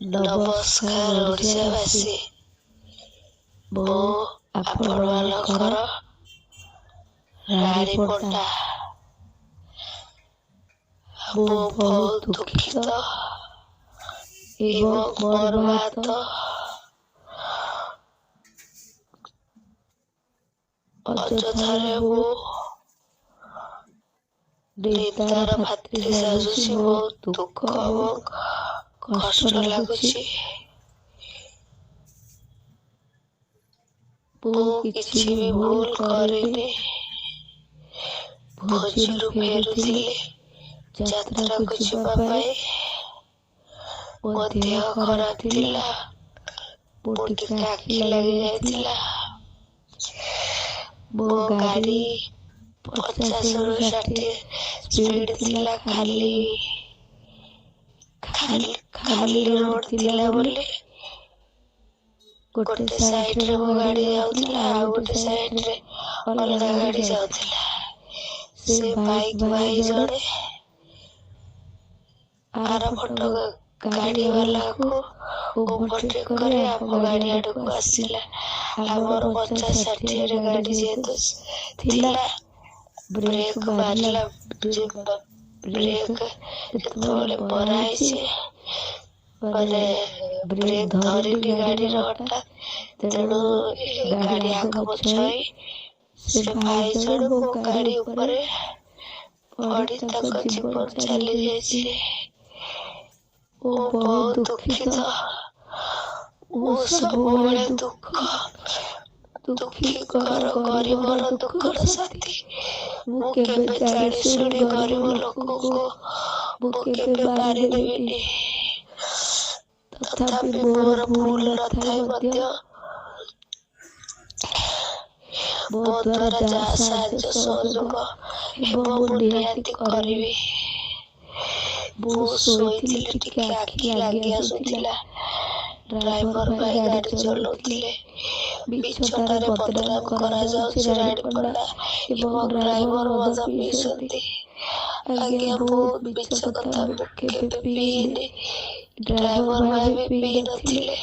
ନମସ୍କାର ଓଡ଼ିଶାବାସୀ, ମୁଁ ଆପଣମାନଙ୍କର ରାଣୀ ପଣ୍ଡା। ମୁଁ ବହୁତ ଦୁଃଖିତ ଏବଂ ମର୍ମାହତ। ଅଯଥାରେ ମୁଁ ନିନ୍ଦାର ପାତ୍ରୀ ସାଜୁଛି। ବହୁତ ଦୁଃଖ ଏବଂ କଷ୍ଟ ଲାଗୁଛି। ମୁଁ କିଛି ବି ଭୁଲ କରିନି। ଭୋଜିରୁ ଫେରୁଥିଲି ଯାତ୍ରାକୁ ଯିବା ପାଇଁ। ମୋ ଦେହ ଖରାପ ଥିଲା, ମୁଁ ଟିକେ ଆଖି ଲାଗିଯାଇଥିଲା। ମୋ ଗାଡ଼ି 50ରୁ 60 ସ୍ପିଡ଼ ଥିଲା। ଖାଲି ଖାଲି ଖାଲି ରୋଡ଼ ଥିଲା ବୋଲି ଗୋଟେ ସାଇଡ଼ରେ ମୋ ଗାଡ଼ି ଯାଉଥିଲା, ଆଉ ଗୋଟେ ସାଇଡ଼ରେ ଅଲଗା ଗାଡ଼ି ଯାଉଥିଲା। ସେ ବାଇକ୍ ଭାଇ ଜଣେ ଆରପଟ ଗାଡ଼ିବାଲାକୁ ଓଭରଟେକ୍ କରି ଆମ ଗାଡ଼ି ଆଡ଼କୁ ଆସିଲା। ଆମର 50 60ରେ ଗାଡ଼ି ଯେହେତୁ ଥିଲା, ବ୍ରେକ୍ ମାରିଲା। ବ୍ରେକ୍ ଯେତେବେଳେ ମରା ହେଇଛି, ମାନେ ବ୍ରେକ୍ ଧରିନି ଗାଡ଼ିର ହଠାତ୍, ତେଣୁ ଗାଡ଼ି ଆଗ ପଛ ହେଇ ସେ ଭାଇ ଜଣେ ମୋ ଗାଡ଼ି ଉପରେ ପଡ଼ି ତାଙ୍କ ଜୀବନ ଚାଲିଯାଇଛି। ମୁଁ ବହୁତ ଦୁଃଖିତ। ମୁଁ ସବୁବେଳେ ଦୁଃଖ ଦୁଃଖୀଙ୍କର, ଗରିବର ଦୁଃଖର ସାଥୀ। ମୁଁ କେବେ ଜାଣିଶୁଣି ଗରିବ ଲୋକଙ୍କୁ ମୁଁ କେବେ ମାରିଦେବିନି। ତଥାପି ମୋର ଭୁଲ ନଥାଇ ମଧ୍ୟ ମୋ ଦ୍ୱାରା ଯାହା ସାହାଯ୍ୟ ସହଯୋଗ ହେବ ମୁଁ ନିହାତି କରିବି। ମୁଁ ଶୋଇଥିଲି, ଟିକେ ଆଖି ଲାଗି ଆସୁଥିଲା। ଡ୍ରାଇଭର ଭାଇ ଗାଡ଼ି ଚଲାଉଥିଲେ। ମିଛଟାରେ ବଦନାମ କରାଯାଉଛି ରାଣୀ ପଣ୍ଡା ଏବଂ ଡ୍ରାଇଭର ମଦ ପିଇଛନ୍ତି। ଆଜ୍ଞା, ବହୁତ ମିଛ କଥା। ମୁଁ କେବେ ପିଇନି, ଡ୍ରାଇଭର ଭାଇ ବି ପିଇ ନଥିଲେ।